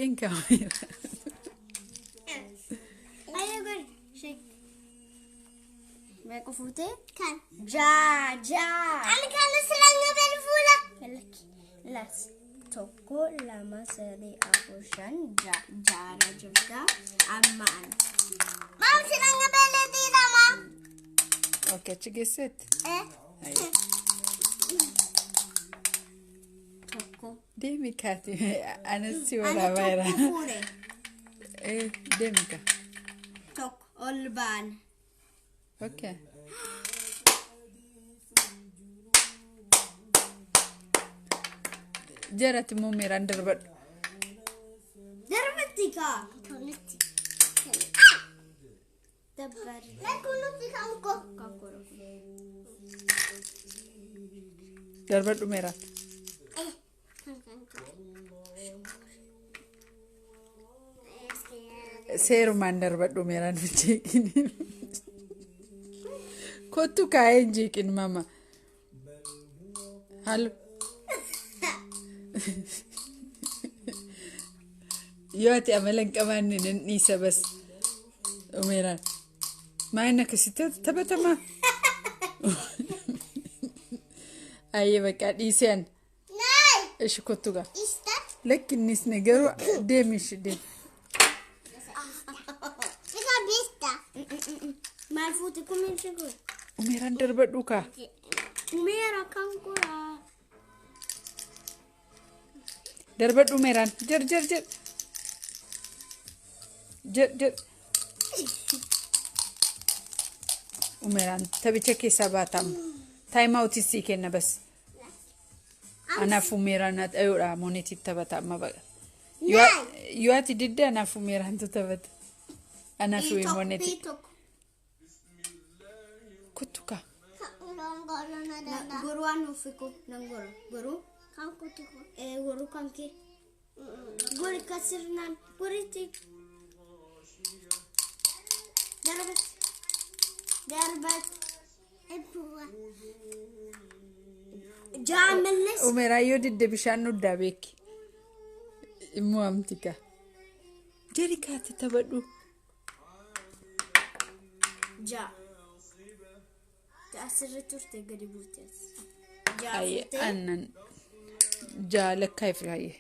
Jeeqin kaameera. Ayo gori. Shake. Meeqa fuutee? Kan. Jaa jaa. Ani kan silanga bel fuula. Lakki. Las. 1, 2, 3, 4, 5, 6. Jaara jirta. Amma ana. Maam silanga bel diidama. Okay, achi geesseetti. Eh. Ayi. 1. Deemi kaati. Anas si Ani waraabaa jira. 1 fuudhe. Deemi ka. 1 ol baana. Okay. Jaratti immoo meeraan darbadhu. Darbatti kaa. Kunutti. Dabbari. La kunutti kan ko. Kan koro. Darbadhu meeraan. Eh. Kan kan kan. Seerumaan darbadhu meeraan hin jeeqin. Kottu kaa'ee hin jeeqin mama. Halo. Yoo ati amala hin qabaanne nan dhiisa bas. Umeeraan. Maal akkasitti taphatamaa? Ayyee bakka dhiisee an. Nej. Ishi kottu gaa. Ista. Lakki innis ne garuu deemi ishi deemi. Vi kan byta. Maal fuute kumiin si godhe? Umeeraan darbadhu kaa. Meera kan koraa. Darbadhu meeraan. Jar jar jar. Jar jar. Umeeraan taphicha keessaa baatama. Time out sii kenna bas. Anaaf umeeraan dhayoodha mooniitiif taphata amma baqa. Yoo ati didde anaaf umeeraantu taphata. Anaaf mooniitii. 1. Kottu kaa. Goruu waan nuuf nan gora. Goruu. Kan kutu ko. Goruu kan kee. Gori ka sirnaan goritti. Darbat. Darbat. Ebuwa. Jaamalles. Umeeraan yoo didde bishaan dhugdaa beeki. Immoo amti kaa. Jari kaate taphadhu. Ja'a. Asirra turte gadi buute as. Ja'a Ayyee fuutee. aannan jaalakkaa ifraayyee.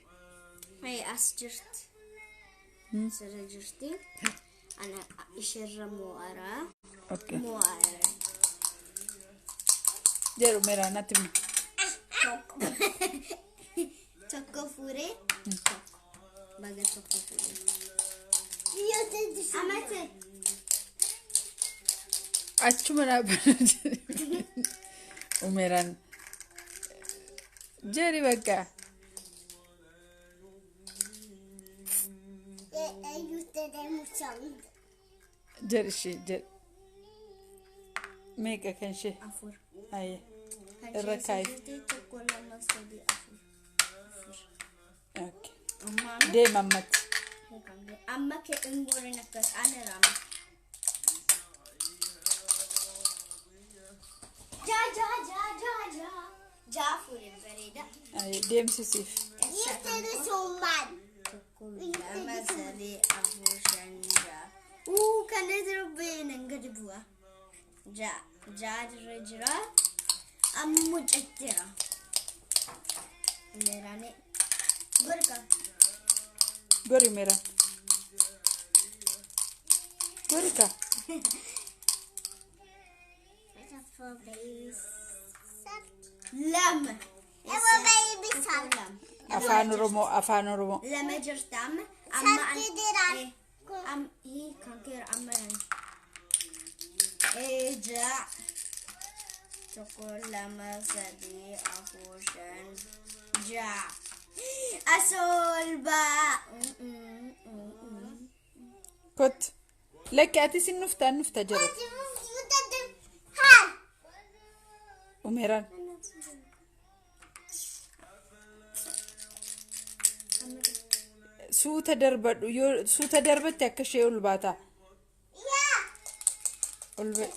Ayi as jirti. Asirra jirti. Ana isheerra mo'araa. Okay. Mo'araa. Jedhu meeraan natti himi. 1. 1 fuudhee. 1. Baga 1 fuudhee. Amate. Achuma dhaabbata. Umeeraan. Jari bakka. Just det, det är morsomt. Jedhi ishee jedhi. Meeqa kan ishee? 4. Ayyee. Kan Irra ishee kaa'i. asirratti 1, 2, 3, 4. 4. Okay. Amma amma. Deema ammatti. Amma kee hin gorin akkas ana rama. Jaa jaa jaa jaa jaa. Jaa fuudhee bareeda. Ayyee deemsisiif. Just det, det är sommar. 1, 2, 3, 4, 5, 6. Kan irra ba'ee gadi bu'a. 6. 6 irra jira. Amma mucatteera. Meeraane. Gori ka. Gori meeraan. Gori kaa. Jag får baby shark. 2. Jag får baby shark. 2. Afaan Oromoo afaan Oromoo. 2 jirta amma. Amma Shark diraan. Am hi kan keer amma. 6. 1, 2, 3, 4, 5, 6. Asol ba'a. Kottu. Lakki atis hin dhufta hin dhufta jedhu. Här! Umeeraan. Suuta darbadhu yoo suuta darbatte akka ishee ol baata. Ja! Ol ba-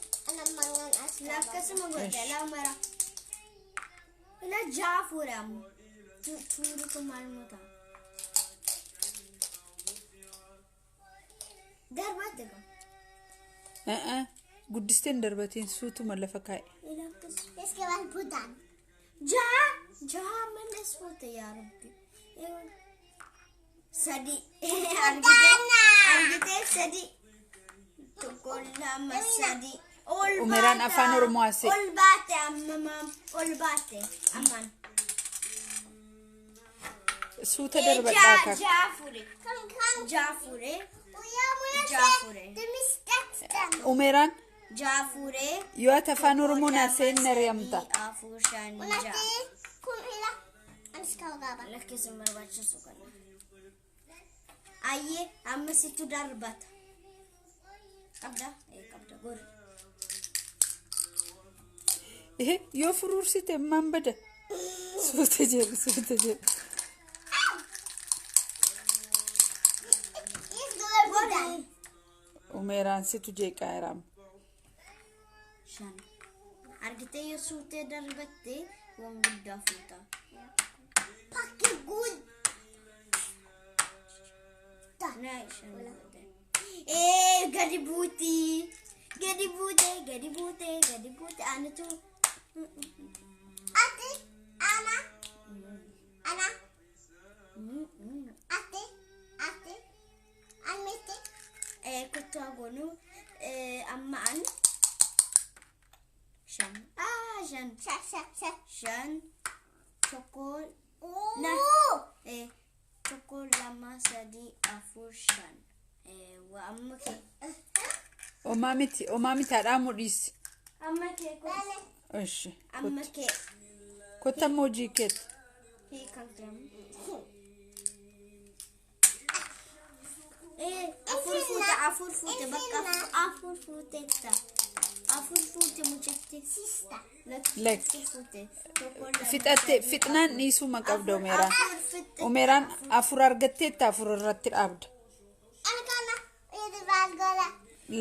Akkasuma godhe lamara. Ila 6 fuudhe amma. Tuuri kun maal moo ta'a? Darbate gaa. Guddisteen darbatiin suutuma lafa kaa'e. Jag ska vara på den. Jaha jaha malas fuute yaa rabbi. Sadi. Argitee sadi. Tokko lama sadi. Ol Umeraan baata. afaan Oromoo haasa'e. Ol baate amma maam. Ol baate ammaan. Suuta darbadhaa ka'a. Jaha fure. Kom, kom. Jaha fure. Och jag måste Ja, får det. Du missade den. Umeraan Jaha fure. yoo ati afaan Oromoo haasa'in na reeyamta. Afur shan Och jaha. när kom hela. Jag ska gaba. Lakkisin barbaachisu kana. Ayyee amma situ darbata. Qabda? Ee qabda gori. Yoo furuursite ammaan bada. Suuta jedhu suuta jedhu. Jag ska vara på den. Umeraan situ jeeqaa jiraam. Shan. Argitee yoo suutee darbatte waan guddaa fuuta. Packa god. Naa shan godhe. Ee gadi buuti. Gadi buute gadi buute gadi buute anatu. Ati, Anna. Anna. Ati, Ati. Anmiti. Ee kottu goonu ee amma an. Shan. Ah shan. Sha, sha, sha. Shan. Tokko. Oh! Na. Tokko lama sadi afur shan. Waa amma kee. Omaa miti omaa miti haadhaa mudhiisi. Amma kee kottu. Ishi. Amma kee. Kottu amma hojii keetti. Hiikamtem. Afur fuute afur fuute bakka afur fuuteetta. Afur fuute mucatti. Sista. Lakki. Afur fuute. Tokko lama Fixatte sadii, fixnaan dhiisuma qabda Umeraan. Afur fixxe. Umeraan afur argatteetta afur irratti dhaabda. Anna kolla. Är det väl gola?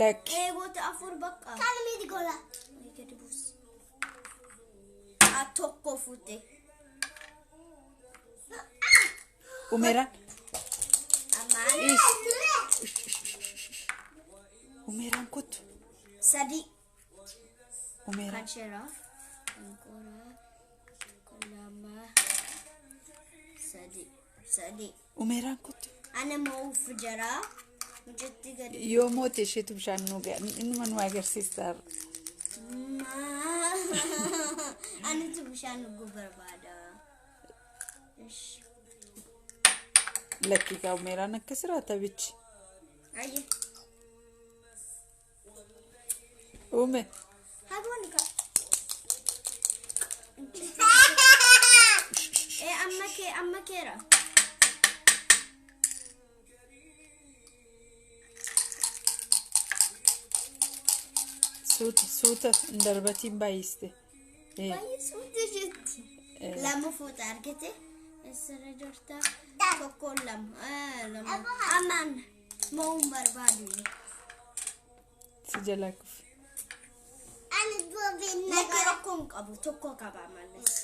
Lakki. Goota afur bakka. Kan de inte kolla? Gadi buus. Tokko fuute. Umeraan. Amaan. Dhiisi. Umeraan kottu. Sadi. Umeraan. Kan sheeraa. Kan tokko lama sadi sadi. Umeraan kottu. Ana moo'uuf jira. Mucatti gadi. Yoo moote isheetu bishaan nu ga'a. Innuma nu agarsiista har'a. Anitu bishaan dhuguu barbaada. Ish. Lakki kaa Umeraan akkas jiraata bichi. Ayyee. Ume. Hagoon ka. Amma kee amma keera. Suuta suuta hin darbatiin baay'iste. Baay'ee suuta jetti. Lama fuuta argite. Eessarra jirta? Tokko lama. Lama. Amaan moo'uun barbaadu. Si jalaa kufe. Anna då vinner. Lakki rakkoon qabu tokko qaba malas.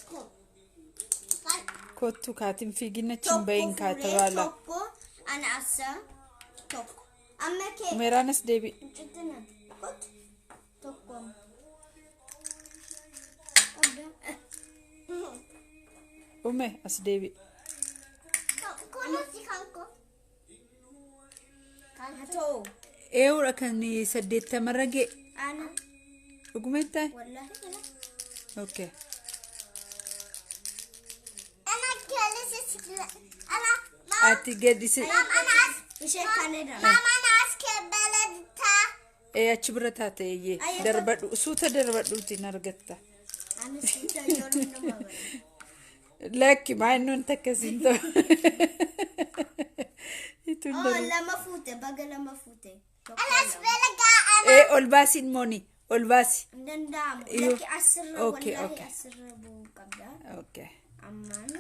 Kottu kaatiin fiigin achi hin bahin kaata fuudhee baala. tokko ana asa tokko. Amma kee. Umeraanis deebi. Mucatti na kottu tokko. Qabda. Ume as deebi. Kolla till kanko. Haa ta'u. Eewudha kan saddeettamarra ga'e. Ana Dhugumetti? wallahi. Okay. Anna kalle sig Anna, Ati gadi si mamma nas. Ishee kanadha. Mamma nas kebele ta. Achi bira taate eeyyee Ayya, darbadhu suuta darbadhuutiin argatta. Ana suuta yeroo nama bara. Lakki maannoon takkasiin ta'u. Ituun Oh, darbu. lama fuute baga lama fuute. Tokko Anna lama. spela ga Anna. Ol baasiin mooni ol baasi. Hin danda'amu. Iyo. Lakki asirra Okay, wallahi okay. asirra bu'uu qabda. Okay. Ammaan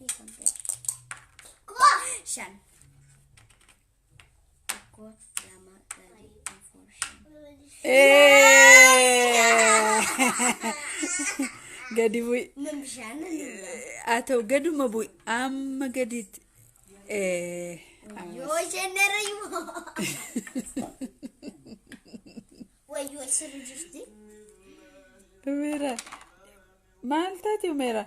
hiikamte. Gå. Shan. Tokko lama sadi afur shan. Gadi bu'i. Min bishaan hin dhugan. Haa ta'u gaduma bu'i amma gaditti. Yoo isheen irra yoo. Wayyoo sirri jirti. Umeera. Maal taate Umeera?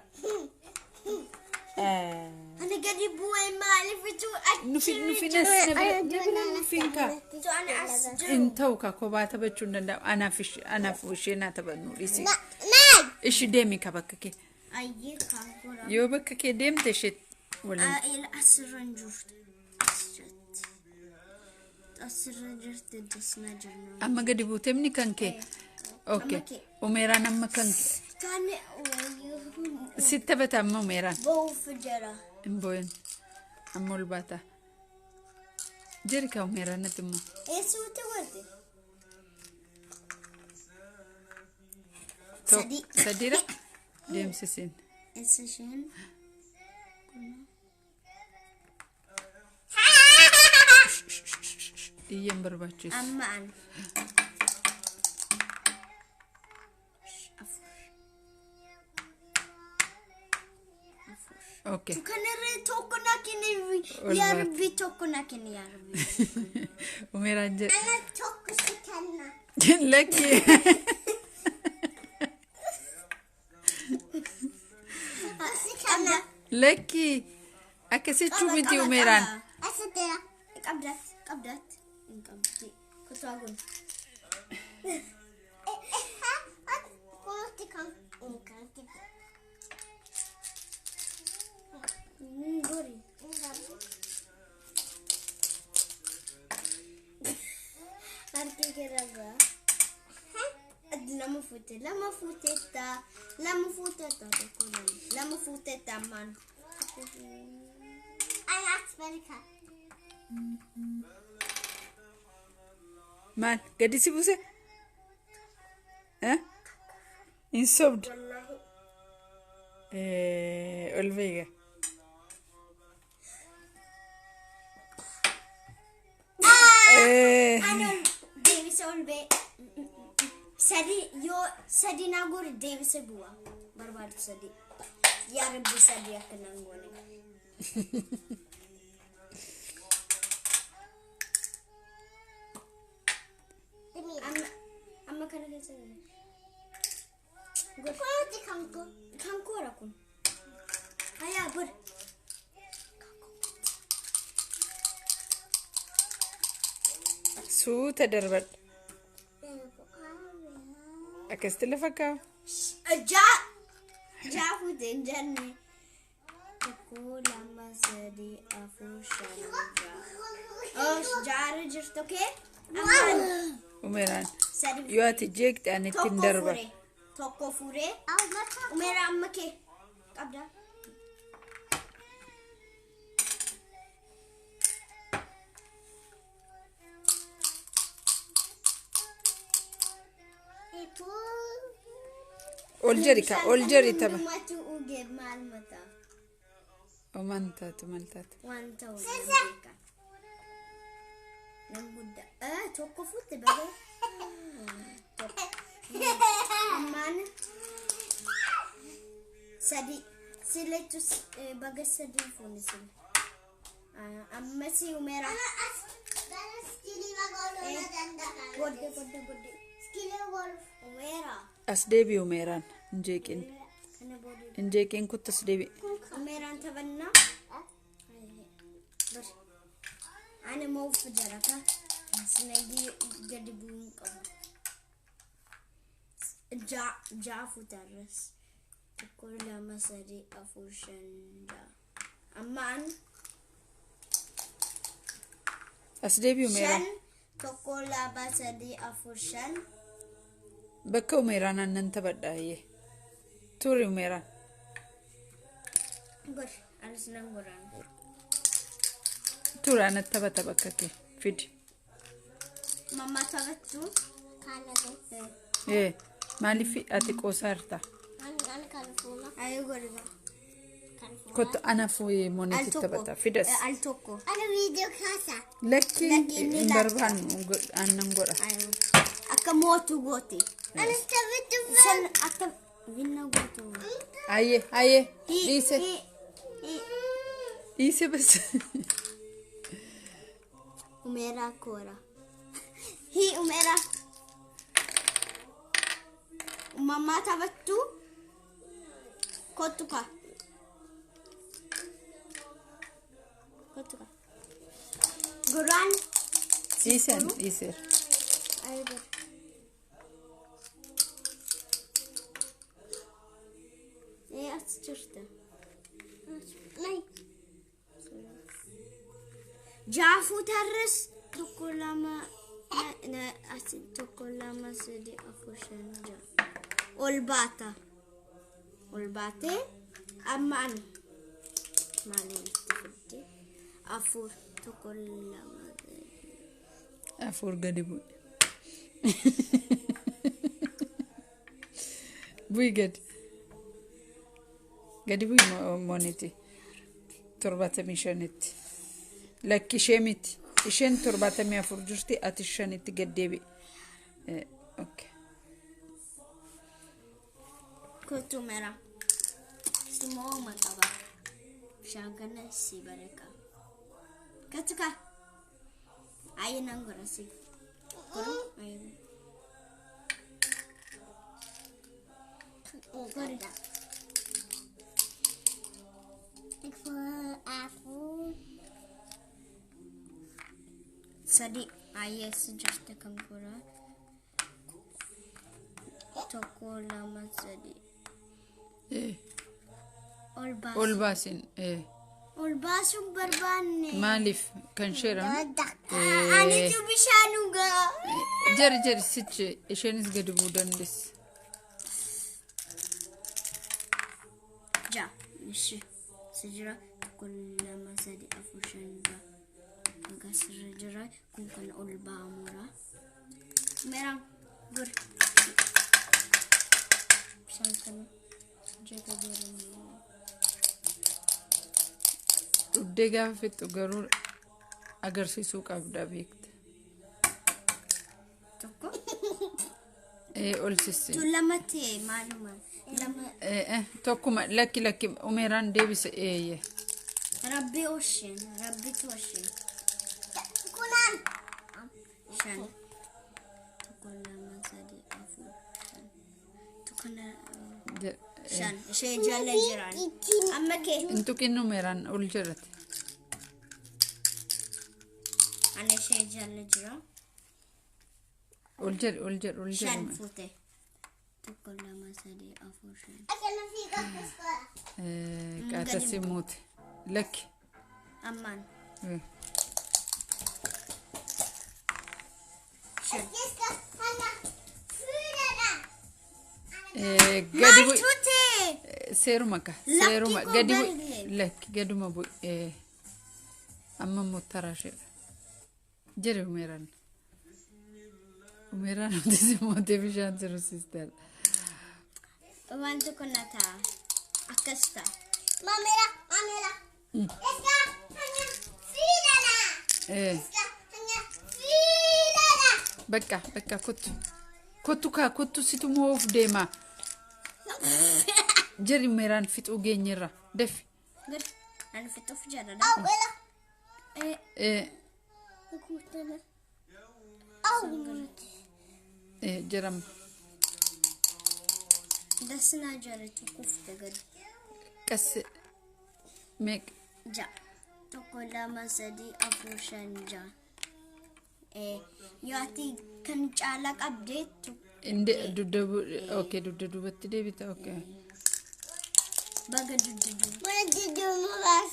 Ani gadi bu'ee maaliif ituu Nufi nufi nas na bira na bira nufiin kaa. achi ani as jiru. Hin ta'u kaa kophaa taphachuu hin danda'amu. Anaaf isheen haa taphannu dhiisi. Nine. Ishi deemi ka bakka kee. Ayyee kaakura. Yoo bakka kee deemte ishee waliin. Asirra hin jirtu. As jirti. Asirra jirti dasna jirna. Amma gadi buuteemni kan kee. Okay. Amma kee. Umeeraan amma kan kee. Kan wayyoo Sitti taphata amma Umeeraan. ba'uuf jira. Hin boo'in. Amma ol baata. Jeri kaa Umeeraan natti immoo. Eessuutti gorte? Tokko. Sadii. Sadiidha. Deemsisiin. Eessa isheen? Iyya hin barbaachisu. Amma an. Afur. Afur. Okay. Kanarra tokko na kenni Ol yaa baate. Rabbi tokko na kenni yaa Rabbi. Umeeraan jedhe. Ana tokko si kenna. Lakki. Si kenna. Lakki. Akkasichuu miti Umeeraan. Asitti. Qabdaat qabdaat hin qabdi. Kutaa kun. Kunuutti kan. Kanatti. Gori. Harki keerra ba'a. Lama fuute lama fuuteetta lama fuuteetta tokko lama lama fuuteetta ammaan. Ana as barka. Maal gadi si buuse? Eh? Hin sobdu. Ol beeka. Ani ol deebise ol ba'e. Sadi yoo sadi naa goore deebise bu'a. Barbaadu sadi. Yaa Rabbi sadi akka naan goone. Amma amma kana keessa jira. Kunuutti kan koo. Kan koora kun. Hayaa bor. Suuta darbadha. Akkasitti lafa kaa'u. Jaa jaa fuute hin jenne. Tokko lama sadii afur shan ja'a. Oh, jaarra jirtu kee? Amma Umeeraan. sadi Yoo ati jeeqxe ani ittiin tokko darba. fure. Tokko fure. Umeera amma kee qabda. Ol jeri ka ol jeri tapha. Hundumatu uge maal mataa? Oman taatu maal taatu. Waan ta'u nan beeka. Nan guddaa. Tokko fuute baga. Tokko. Ammaan sadi siletu baga sadi fuune sila. Amma si umeera. Godde godde godde. Umeera. As deebi'i Umeeraan. Hin jeeqin. Kana booda Hin jeeqin kuttu as deebi'i. Umeeraan taphannaa. Bar. Ani moof jira ka. Sinagii gadi bu'uun qabu. Ja'a ja'a fuutarras. Tokko lama sadii afur shan ja'a. Amma an As deebi'i Umeeraan. shan tokko lama sadii afur shan. Bakka Umeeraan aannan taphadha ayyee. Turi Umeeraan. Gor. Anis nan goraan. Turi anatti taphata bakka kee. Fidi. Mamma taphattu. Maaliif ati qoosaa jirta? Ayuu gori. Kottu ana fuuyee Al moneetti tokko. taphata. Fidas. Al tokko. Ana viidiyoo kaasa. Lakki Lakki inni hin laata. barbaannu aannan godha. Ayuu. Akka mootu goote. Ana taphattu. San akka winna gootu. Ayyee ayyee dhiise Hi. Hi. dhiise bas. Umeeraa koora. Hii umeeraa. Uumamaa taphattu. Kottu kaa. Kottu kaa. Gurraan. Dhiisan dhiiseera. Ayibir. Ee as jirta. Nej. Jaafuu tarris tokko lama as tokko lama sadi afur shan ja'a. Ol baata. Ol baatee amma ani maal walitti fidde afur tokko lama sadi. Afur gadi bu'i. Bu'i gadi. Gadi bu'i mooniti. 75tti. Lakki ishee miti. Isheen 74 jirti ati 5tti gad deebi'i. Okay. Kottu mera. Simooma qaba. Bishaan kana si baraka. Kottu kaa. Ayi nan gora si. Gora. Ayi. Gori. Ik får afur. Sadi. Ayi si jirta kan gora. Tokko lama sadi. Ol baas. Ol baasin. Ol baasuun barbaanne. Maaliif kan isheedha? Anitu bishaan dhugaa. Jari jari sichi isheenis gadi bu'uu dandeessi. Ja. Ishi. Si jira tokko lama sadi afur shan ja'a. Maqaa sirra jira kun kan ol ba'amudha. Meeraan gori. Bishaan kana jala godhamu. Dhuddee gaafa fixxu garuu agarsiisuu qabda beekta. Tokko. Ol sissi. Tu lama ta'e maaluma lama. Tokkuma lakki lakki umeeraan deebise eeyye. Rabbi osheen rabbitu osheen. Kunan. Shan. Tokko lama sadi afur shan. Tokko shan. Ishee jala jiran. Amma kee. Hin tuqin umeeraan ol jedhate. Ani ishee jala jira. Ol jedhi ol jedhi ol Shan jedhi. fuute. Tokko lama sadi afur shan. Qaatasi muute. Lakki. Ammaan. Shan. Gadi bu'i. Maal tuute? Seeruma ka. Lakki Seeruma koo gadi bu'i. bal'ee. Lakki gaduma bu'i. Amma immoo taraa isheedha. Jedhi umeeraan. Umeeraan nuti si mootee bishaan jiru sisteera. Waan tokko na ta'a. Akkas ta'a. Mamela, mamela. Jag ska hänga filerna. Jag ska hänga filerna. Bakka bakka kottu. Kottu kaa kottu situ moo'uuf deema. Jedhi umeeraan fixuu geenyerra. Dafi. Gadi. Ani fixuuf jedha. Au, eller. Au. Jedhama. Dasinaa jaratu kufte gadi. Qas meeqa? Ja'a. Tokko lama sadi afur shan ja'a. Yoo ati kan caalaa qabdee Inde dugda okay dugda duubatti deebita okay. Baga dugda duuba. Men det du må vara.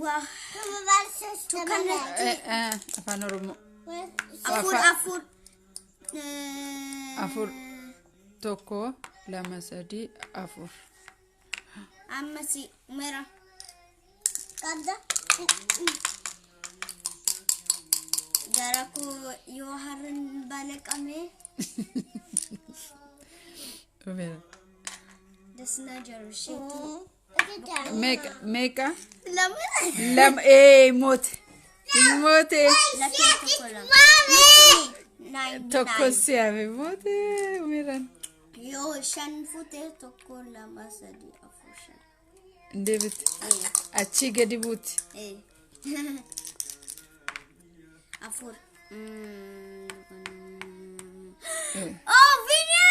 Waa. Du må vara största kan med. Afaan Oromoo. Afur afur. Afur. Tokko lama sadi afur. Amma si mera. Qabda. Gara koo yoo harreen balaqame Umeera. dasinaa jiru isheetu. Meeqa meeqa? Lama. Lama moote. Moote. Lakkee tokko lama. Nine Tokko nine. si hafe moote umeeraan. Yoo shan fuute tokko lama sadi afur shan. Deebite. Achii gadi buuti. Afur. Afur. Oh, Vinya!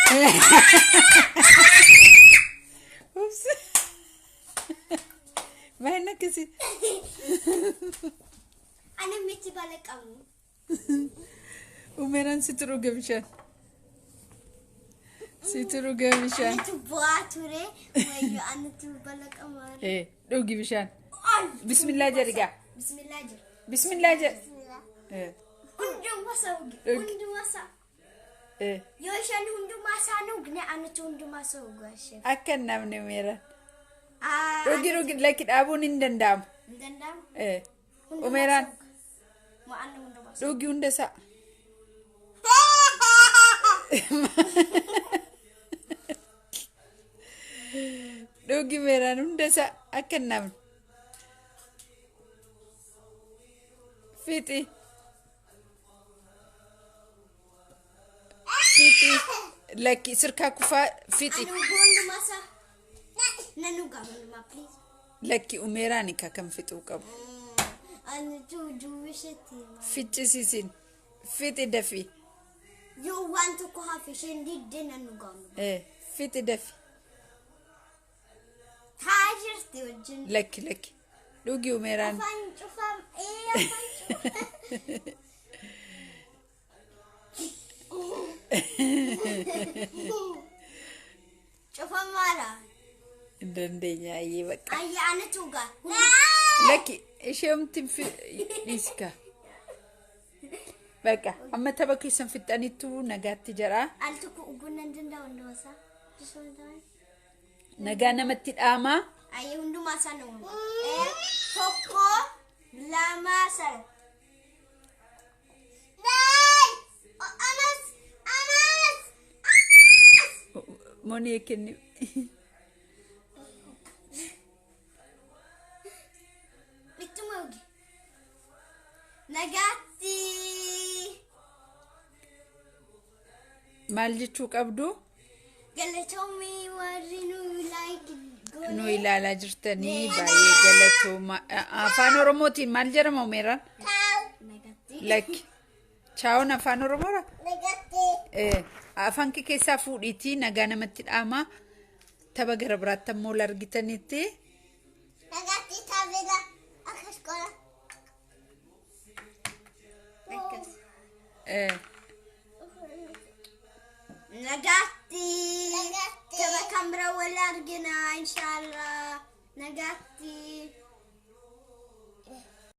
Ups. Maal akkasii? Ani miti balaqamu. Umeraan situ dhuga bishaan. Situ dhuga bishaan. Anatu bu'aa ture. Wayyo anatu balaqamu. Dhugi bishaan. Bismillaa jedhi gaa. Bismillah jedhi. Bismillaa jedhi. Hundumaa isaa dhugi. Hundumaa isaa. Yoo isheen hundumaa isaa dhugne anatu hundumaa isaa dhuga ishee. Akka hin namne Umeraan. Dhugi dhugi lakki dhaabuun hin danda'amu. Hin danda'amu. Umeraan Mo'anni hundumaa isaa. dhugi hunda isaa. Dhugi Umeraan hunda isaa akka hin namne. Fixi. Fixi. Lakki sirkaa kufaa fixi. Ani dhugu hundumaa isaa. Nan dhuga hundumaa please. Lakki Umeraan ka kan fixuu qabu. Anatu duwwishetti. Ficcisiisin. Fixi dafii. Yoo waan tokko hafe isheen diddee nan dhuga hundumaa. Fixi dafi. Taa'aa jirti wajjin. Lakki lakki. Dhugi Umeraan. Afaan cufam. Afaan cufam. Cufamaadha. Hin dandeenya ayyee bakka. Ayya anatu dhuga. Lakki isheemti dhiiska. Bakka amma tapha keessan fixxanittu nagaatti jedha. Al tokko dhuguu nan danda'a hundumaa isaa. Just one time. Nagaa namatti dhaamaa. Ayya hundumaa isaa na dhuga. Tokko, lama, sadi. Anas! Anas! Monii kenni. Ittuma dhugi. Nagaatti. Maal jechuu qabdu? Galatoomii warri nu like goone. Nu ilaalaa jirtanii baay'ee galatooma. Afaan Oromootiin maal jedhama Umeeraan? Nagaatti. Lakki. Chaa'oon afaan Oromoodha? Nagaatti. Afaan kee keessaa fuudhiitii nagaa namatti dhaamaa. Tapha gara biraatti ammoo ol argitanitti. Nagaatti taphila. Akkas godha. Akkas. Nagaatti. Nagaatti. Tapha kan biraa wal argina inshallah. Nagaatti.